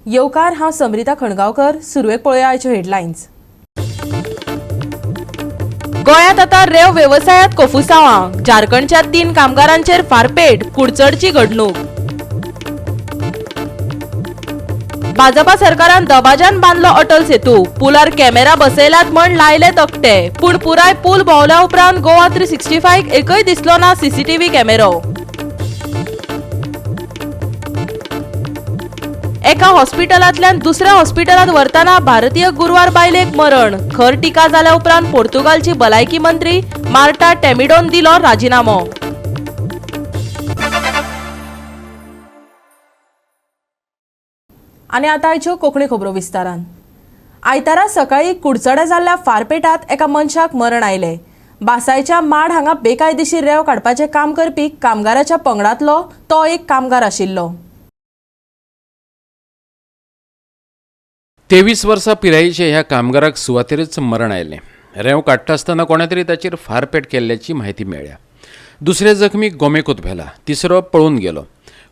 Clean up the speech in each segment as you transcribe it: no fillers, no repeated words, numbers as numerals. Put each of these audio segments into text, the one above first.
येवकार, हांव समरिता खणगांवकर. सुरवेक पळोवया आयच्यो हेडलायन्स. गोंयांत आतां रेंव वेवसायांत कोफुसांवां. झारखंडच्या 3 कामगारांचेर फारपेट. कुडचडची घडणूक. भाजपा सरकारान दबाज्यान बांदलो अटल सेतू. पुलार कॅमेरा बसयल्यात म्हण लायले तकटे, पूण पुराय पूल भोंवल्या उपरांत गोवा 365 एकय दिसलो ना सीसीटीव्ही कॅमेरो. एका हॉस्पिटलांतल्यान दुसऱ्या हॉस्पिटलांत व्हरतना भारतीय गुरवार बायलेक मरण. खर टिका जाल्या उपरांत पोर्तुगालची भलायकी मंत्री मार्टा टेमिडोन दिलो राजिनामो. आनी आतां आयच्यो कोंकणी खबरो विस्तारान. आयतारा सकाळी कुडचड्या जाल्ल्या फारपेटात एका मनशाक मरण आयलें. बासायच्या माड हांगा बेकायदेशीर रेंव काडपाचें काम करपी कामगाराच्या पंगडांतलो तो एक कामगार आशिल्लो. 23 वर्सां पिरायेच्या ह्या कामगाराक सुवातेरच मरण आयलें. रेंव काडटा आसतना कोणें तरी ताचेर फारपेट केल्ल्याची म्हायती मेळ्ळ्या. दुसऱ्या जखमीक गोमेकूत व्हेला, तिसरो पळून गेलो.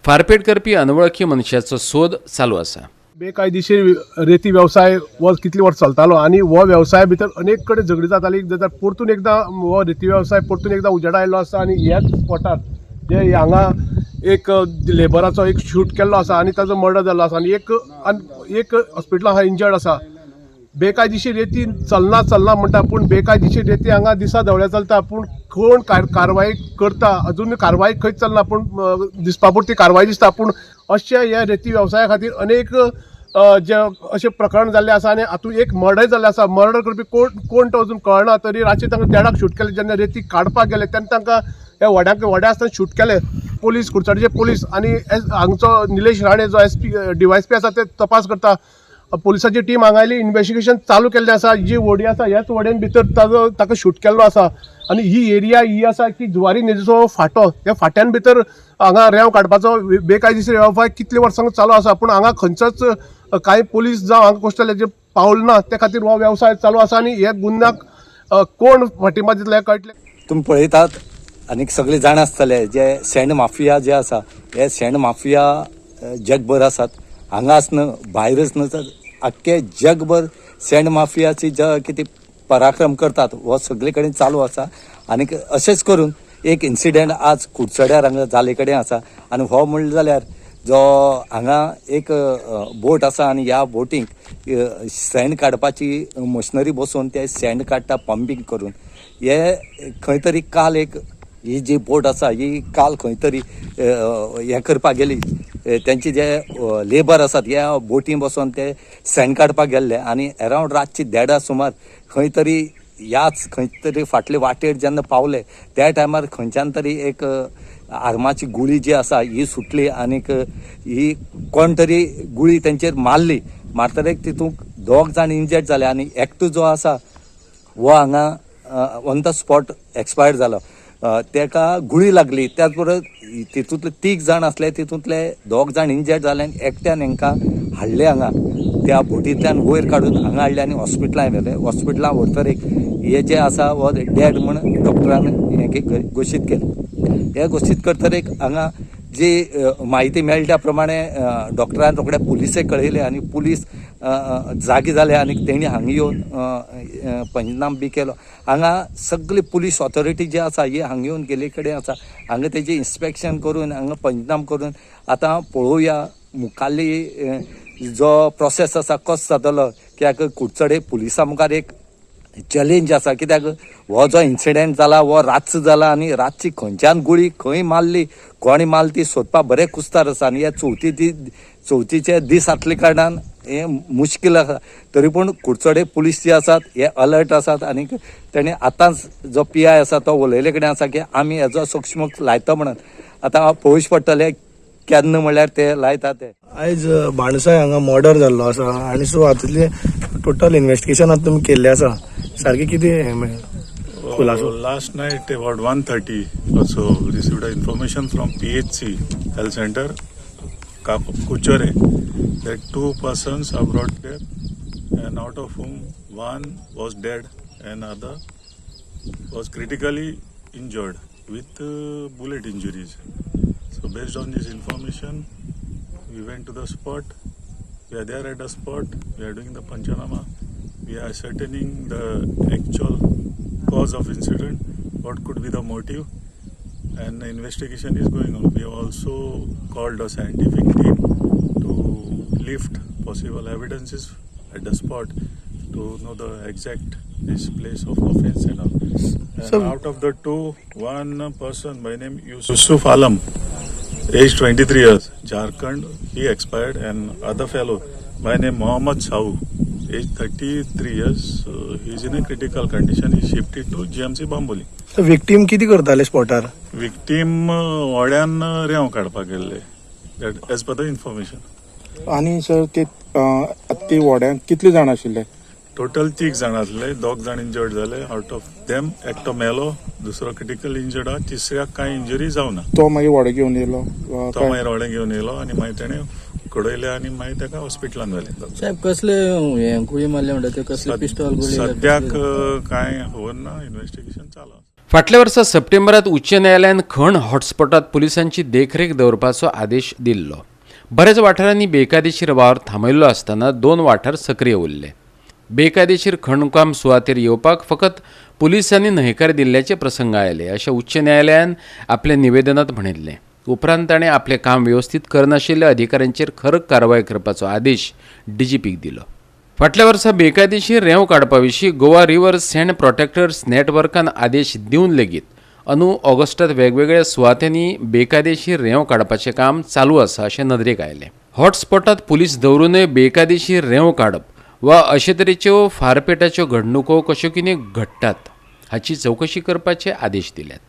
फारपेट करपी अनवळखी मनशाचो सोद चालू आसा. बेकायदेशीर रेती वेवसाय हो कितली वर्स चलतालो आनी हो वेवसाय भितर अनेक कडेन झगडी जाताली. जाल्यार परतून एकदां हो रेती वेवसाय परतून एकदां उजेडा आयिल्लो आसा आनी ह्याच स्पॉटार जे हांगा एक लेबराचो एक शूट केल्लो आसा आनी ताजो मर्डर जाल्लो आसा आनी एक हॉस्पिटलान हा इंजर्ड आसा. बेकायदेशीर रेती चलना चलना म्हणटा, पूण बेकायदेशीर रेती हांगा दिसा धवळ्या चलता, पूण कोण कारवाई करता? अजून कारवाई खंयच चलना, पूण दिसपा पुरती कारवाई दिसता. पूण अशे ह्या रेती वेवसाया खातीर अनेक जे अशें प्रकरण जाल्लें आसा आनी हातूंत एक मर्डर जाल्लें आसा. मर्डर करपी कोण तो अजून कळना, तरी रातचे तांकां देडाक शूट केलें. जेन्ना रेती काडपाक गेले तेन्ना तांकां ह्या व्हड्या आसतना शूट केले. पोलीस, कुडचडचे पोलीस आनी हांगचो निलेश राणे जो एसपी डीवायएसपी आसा ते तपास करता. पोलिसाची टीम हांगा आयली, इन्वेस्टिगेशन चालू केल्लें आसा. जी व्हडी आसा ह्याच व्हडयेन भितर ताजो ताका शूट केल्लो आसा आनी ही एरिया ही आसा की जुवारी नदीचो फांटो, ह्या फांट्यान भितर हांगा रेंव काडपाचो बेकायदेशीर वेवसाय कितले वर्सां चालू आसा, पूण हांगा खंयचोच कांय पोलीस जावं हांगा कोस्टलाचेर पावल ना. ते खातीर हो वेवसाय चालू आसा आनी हे गुन्यांक कोण फाटिंबा दितले कळटलें. तुमी पळयतात आनी सगळे जाण आसतले जे सँड माफिया जे आसा, हे सँड माफिया जगभर आसात. हांगाच न्हू, भायरच न्हू, तर आख्खे जगभर सँड माफियाची जे कितें पराक्रम करतात हो सगळे कडेन चालू आसा. आनी अशेंच करून एक इन्सिडंट आज कुडचड्यार हांगा जाल्ले कडेन आसा. आनी हो म्हणलें जाल्यार जो हांगा एक बोट आसा आनी ह्या बोटींक सँड काडपाची मशिनरी बसोवन ते सँड काडटा पंपींग करून. हे खंय तरी काल एक ही जी बोट आसा ही काल खंय तरी हें करपाक गेली. तेंचे जे लेबर आसात ह्या बोटी बसोन ते सँड काडपाक गेल्ले आनी अरावंड रातची 1:30 सुमार खंय तरी ह्याच खंय तरी फाटले वाटेर जेन्ना पावले त्या टायमार खंयच्यान तरी एक आर्माची गुळी जी आसा ही सुटली आनीक ही कोण तरी गुळी तेंचेर मारली. मारतरेक तितूंत 2 जाण इंजर्ड जाले आनी एकटो जो आसा हो हांगा ऑन the spot expired जालो. तेका गुळी लागली. त्याच बरोबर तितूंतले 3 जाण आसले, तितूंतले 2 जाण इंजर्ड जाले आनी एकट्यान हेंकां हाडले हांगा त्या बोटींतल्यान वयर काडून हांगा हाडले आनी हॉस्पिटलान व्हेले. हॉस्पिटलान व्हरतरेक हे जे आसा हो डेड म्हण डॉक्टरान हें घोशीत केलें. हे घोशीत करतरेक हांगा जी म्हायती मेळटा त्या प्रमाणे डॉक्टरान रोखडे पुलिसेक कळयले आनी पुलीस जागे जाले आनी तेणी हांगा येवन पंचनाम बी केलो. हांगा सगळी पुलीस ऑथॉरिटी जी आसा ही हांगा येवन गेल्ले कडेन आसा. हांगा तेजें इन्स्पेक्शन करून हांगा पंचनाम करून आतां पळोवया मुखाल्ली जो प्रोसेस आसा कसो जातलो. कित्याक कुडचडे पुलिसां मुखार एक चॅलेंज आसा. कित्याक हो जो इन्सिडंट जाला हो रातचो जाला आनी रातची खंयच्यान गुळी खंय मारली कोणी मारली ती सोदपाक बरें कुस्तार आसा आनी ह्या चवथीचे दीस आसले कारणान हें मुश्कील आसा. तरी पूण कुडचडे पुलीस जे आसात हे अलर्ट आसात आनी तेणी आतांच जो पी I आसा तो उलयले कडेन आसा की आमी हेजो सूक्ष्म लायता म्हणून. आतां पळोवचें पडटलें केन्ना म्हणल्यार ते लायता ते. आयज बाणसाय हांगा मर्डर जाल्लो आसा आनी सो हातूंतलें टोटल इन्वेस्टिगेशन आतां तुमी केल्लें आसा, सारकें कितें खुलासो? Last night about 1:30 or so, received information from PHC Health Center, Kuchure, that 2 persons are brought there, and out of whom one was dead and other was critically injured with bullet injuries. So based on this information, we went to the spot. We are there at the spot. We are doing the panchanama. We are ascertaining the actual cause of incident, what could be the motive, and the investigation is going on. We have also called a scientific team to lift possible evidences at the spot to know the exact this place of offense and all. And So- out of the two, one person by name Yusuf Alam, age 23 years, Jharkhand, he expired, and other fellow by name Mohammad Sahu, age 33 years, he is in a critical condition. He shifted to GMC Bamboli. Victim कितें करताले स्पॉटार? Victim व्हड्यान रेंव काडपाक गेल्ले, that as per the information. आनी sir ते ते व्हड्यांत कितले जाण आशिल्ले? टोटल 3 जाण आसले, 2 जाण इंजर्ड जाले. आउट ऑफ देम एकटो मेलो, दुसरो क्रिटिकल इंजर्ड आहा, तिसऱ्याक कांय इंजरी जावना. तो मागीर व्हडें घेवन येयलो? तो मागीर व्हडें घेवन येयलो आनी मागीर तेणें कडयले आनी मागीर ताका हॉस्पिटलान व्हेलें. साहेब कसले हे गुळी मारले म्हणटा ते कसले पिस्टॉल गुळी? सद्याक कांय खबर ना, इन्व्हेस्टिगेशन चालू आसा. फाटल्या वर्सा सप्टेंबरात उच्च न्यायालयान खण हॉटस्पॉटात पुलिसांची देखरेख दवरपाचो आदेश दिल्लो. बऱ्याच वाठारांनी बेकायदेशीर वावर थांबयल्लो आसतना 2 वाठार सक्रीय उरले. बेकायदेशीर खणकाम सुवातेर येवपाक फकत पुलिसांनी न्हयकार दिल्ल्याचे प्रसंग आयले अशें उच्च न्यायालयान आपल्या निवेदनात म्हणिल्लें. उपरांत ताणें आपलें काम वेवस्थीत करनाशिल्ल्या अधिकाऱ्यांचेर खर कारवाय करपाचो आदेश डीजीपीक दिलो. फाटल्या वर्सा बेकायदेशीर रेंव काडपा विशीं गोवा रिवर सँड प्रोटेक्टर्स नेटवर्कान आदेश दिवन लेगीत अंदू ऑगस्टात वेगवेगळ्या सुवातांनी बेकायदेशीर रेंव काडपाचें काम चालू आसा अशें नदरेक आयलें. हॉटस्पॉटात पुलीस दवरूनय बेकायदेशीर रेंव काडप वा अशे तरेच्यो फारपेटाच्यो घडणुको कश्यो कितें घडटात हाची चवकशी करपाचे आदेश दिल्यात.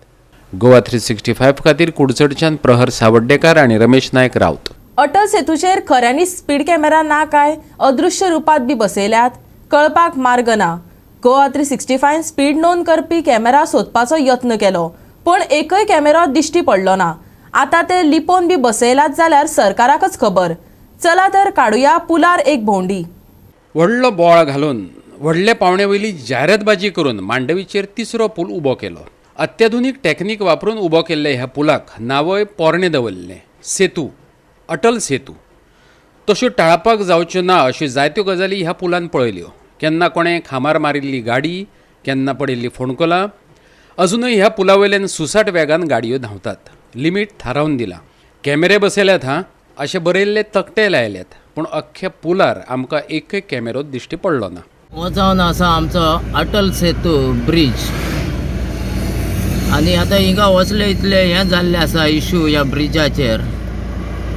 गोवा 365 खातीर कुडचडच्यान प्रहर सावड्डेकार आनी रमेश नायक राऊत. अटल सेतूचेर खऱ्यांनी स्पीड कॅमेरा ना काय अदृश्य रुपात बी बसयल्यात कळपाक मार्ग ना. गोवा 365 स्पीड नोंद करपी कॅमेरा सोदपाचो यत्न केलो पूण एकय कॅमेरा दिश्टी पडलो ना. आतां ते लिपोवन बी बसयल्यात जाल्यार सरकाराकच खबर. चला तर काडुया पुलार एक भोंवडी. व्हडलो बोळ घालून व्हडले पावणे वयली जायरातबाजी करून मांडवीचेर तिसरो पूल उबो केलो. अत्याधुनीक टॅक्नीक वापरून उबो केल्ले ह्या पुलाक नांवय पोरणें दवरलें, सेतू, अटल सेतू. तश्यो टाळपाक जावच्यो ना अश्यो जायत्यो गजाली ह्या पुलान पळयल्यो. केन्ना कोणें खांबार मारिल्ली गाडी, केन्ना पडिल्ली फोंडकुलां. अजुनूय ह्या पुला वयल्यान सुसाट वेगान गाडयो धांवतात. लिमीट थारावन दिलां, कॅमेरे बसयल्यात हां अशें बरयल्ले तकटे लायल्यात, पूण अख्ख्या पुलार आमकां एकय कॅमेरो दिश्टी पडलो ना. हो जावन आसा आमचो अटल सेतू ब्रीज आनी आतां हिंगा वचले इतले हें जाल्लें आसा इशू ह्या ब्रिजाचेर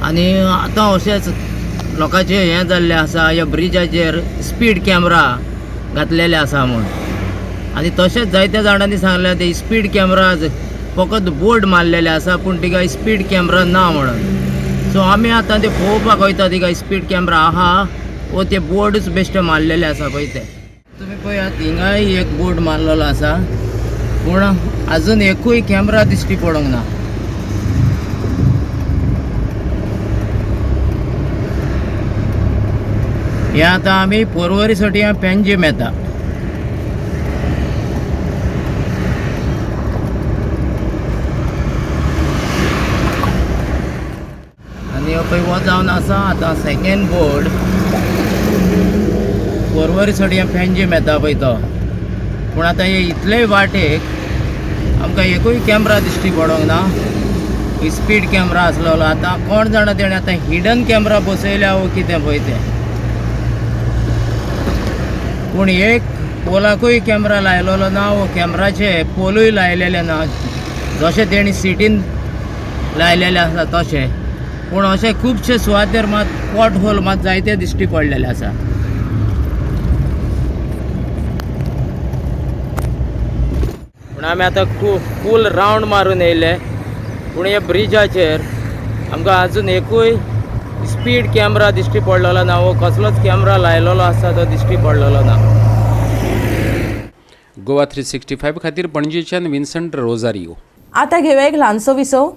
आनी आतां अशेंच लोकांचें हें जाल्लें आसा ह्या ब्रिजाचेर स्पीड कॅमरा घातलेले आसा म्हूण. आनी तशेंच जायत्या जाणांनी सांगलें ते स्पीड कॅमरा फकत बोर्ड मारलेले आसा पूण तिका स्पीड कॅमरा ना म्हणून. सो आमी आतां ते पळोवपाक वयता तिका स्पीड कॅमरा आहा वो ते बोर्डूच बेश्टे मारलेले आसा पळय ते. तुमी पळयात हिंगाय एक बोर्ड मारलेलो आसा पूण अजून एकूय कॅमरा दिश्टी पडूंक ना. हे आतां आमी पोरवरी सटयां पेंजीम येता. आनी हो पळय हो जावन आसा आतां सेकेंड बोर्ड पोरवरी सटयां पेंजीम येता पळय तो. पूण आतां हे इतलेय वाटेक आमकां एकूय कॅमरा दिश्टी पडोंक ना. स्पीड कॅमरा आसलेलो आतां कोण जाणा तेणें आतां हिडन कॅमरा बसयल्या वो कितें पळय तें. पूण एक पोलाकूय कॅमरा लायलेलो ना वो कॅमराचे पोलूय लायलेले ना जशें तेणी सिटीन लायलेले आसा तशें. पूण अशे खुबशे सुवातेर मात पॉट होल मात जायते दिश्टी पडलेले आसा. पूण आमी आतां फूल रावंड मारून येयले पूण ह्या ब्रिजाचेर आमकां आजून एकूय स्पीड कॅमरा दिश्टी पडलेलो ना वो कसलोच कॅमरा लायलेलो आसा तो दिश्टी पडलेलो ना. गोवा 365 खातीर पणजेच्यान विन्संट रोजारियो. आतां घेवया एक ल्हानसो विसव.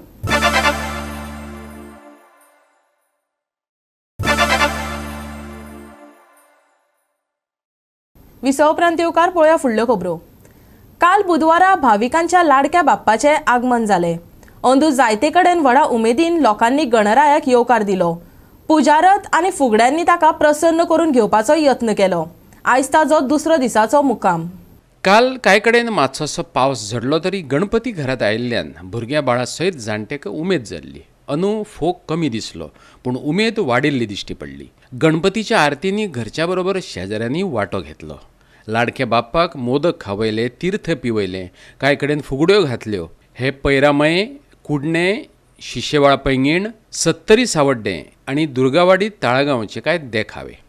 विसव उपरांत येवकार पळोवया फुडल्यो खबरो. काल बुधवारा भाविकांच्या लाडक्या बाप्पाचें आगमन जालें. अंदू जायते कडेन व्हडा उमेदीन लोकांनी गणरायाक येवकार दिलो. पुजारत आनी फुगड्यांनी ताका प्रसन्न करून घेवपाचो यत्न केलो. आयज ताजो दुसरो दिसाचो मुक्काम. काल कांय कडेन मातसोसो पावस झडलो तरी गणपती घरांत आयिल्ल्यान भुरग्यां बाळा सयत जाणट्याक उमेद जाल्ली. अंदू फोग कमी दिसलो पूण उमेद वाडिल्ली दिश्टी पडली. गणपतीच्या आरतींनी घरच्या बरोबर शेजाऱ्यांनी वांटो घेतलो. लाडक्या बाप्पाक मोदक खावयले, तीर्थ पिवयलें, कांय कडेन फुगड्यो घातल्यो. हे पैरामये, कुडणें, शिशेवाळ पैंगीण, सत्तरी सावड्डें आनी दुर्गावाडी ताळगांवचे कांय देखावे.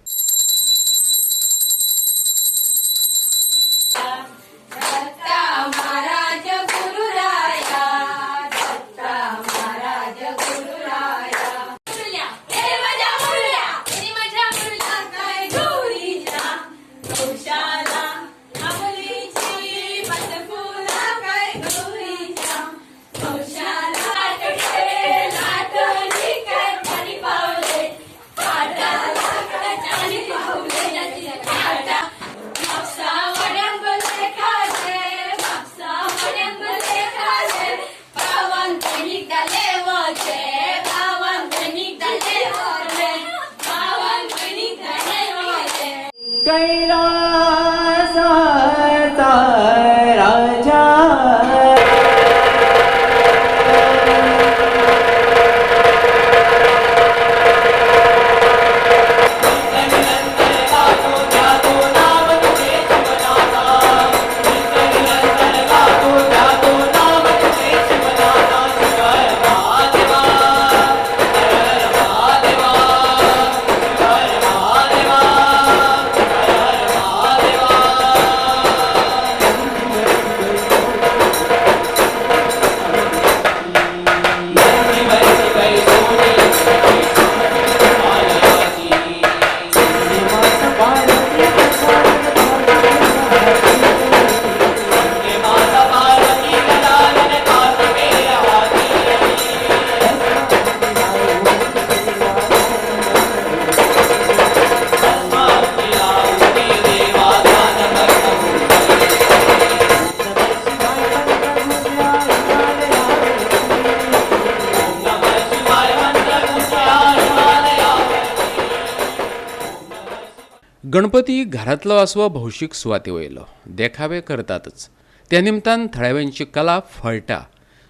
गणपती घरांतलो आसो भौशीक सुवाते वयलो देखावे करतातच. त्या निमतान थळाव्यांची कला फळटा,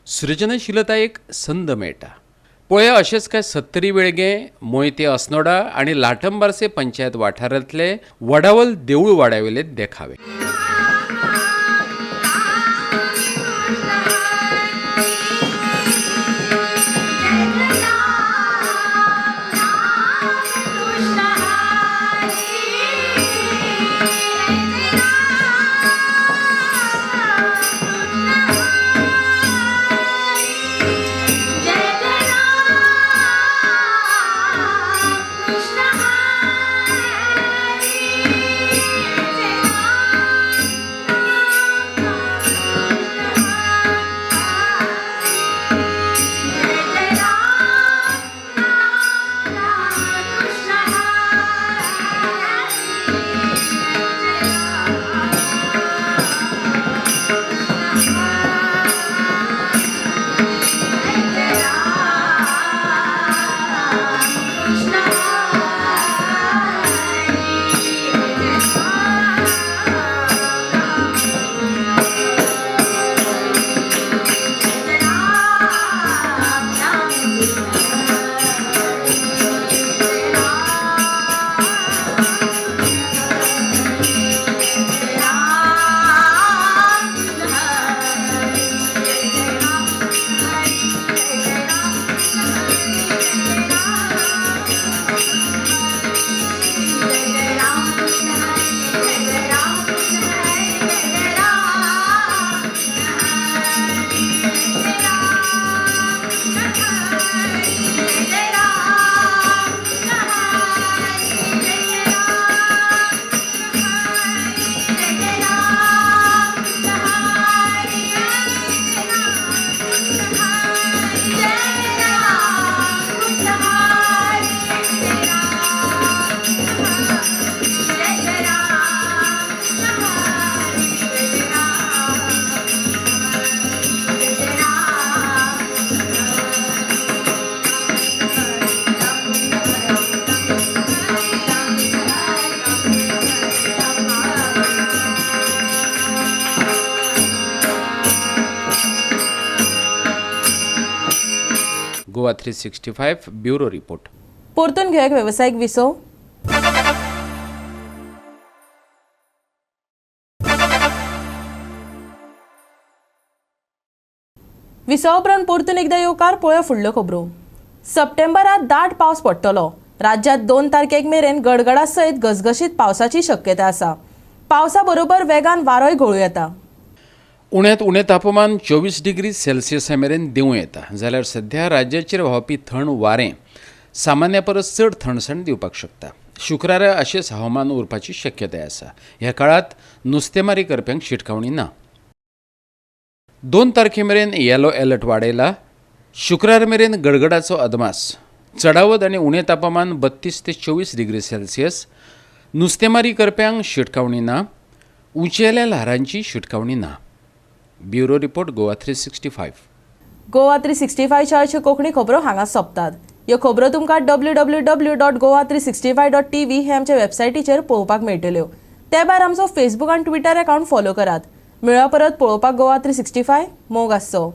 सृजनशीलतायेक संद मेळटा. पळया अशेंच काय सत्तरी वेळगें, मोयते अस्नोडा आनी लाटंबार्से पंचायत वाठारांतले वडावल देवूळ वाड्यावेले देखावे. Goa 365 bureau report. परतून घेवया एक वेवसायीक विसव. विसवा उपरांत परतून एकदा येवकार. पळोवया फुडल्यो खबरो. सप्टेंबरात दाट पावस पडटलो. राज्यात 2 तारखेक मेरेन गडगडा सयत घसघशीत पावसाची शक्यता आसा. पावसा बरोबर वेगान वारोय घोळूं येता. उण्यांत उणें तापमान 24 डिग्री सेल्सियसा मेरेन देंवूं येता. जाल्यार सध्या राज्याचेर व्हांवपी थंड वारें सामान्या परस चड थंडसाण दिवपाक शकता. शुक्रारा अशेंच हवामान उरपाची शक्यताय आसा. ह्या काळांत नुस्तेमारी करप्यांक शिटकावणी ना. 2 तारखे मेरेन येलो अलर्ट वाडयला. शुक्रार मेरेन गडगडाचो अदमास. चडावत आनी उणें तापमान 32 ते 24 डिग्री सेल्सियस. नुस्तेमारी करप्यांक शिटकावणी ना. उंचेल्या ल्हारांची शिटकावणी ना. Bureau report, Goa 365. Goa 365च्या अश्यो कोंकणी खबरो हांगा सोंपतात. ह्यो खबरो तुमकां www.goa365.tv हे आमच्या वेबसायटीचेर पळोवपाक मेळटल्यो. ते भायर आमचो फेसबूक आनी ट्विटर अकावंट फॉलो करात. मेळया परत पळोवपाक गोवा 365. मोग आसचो.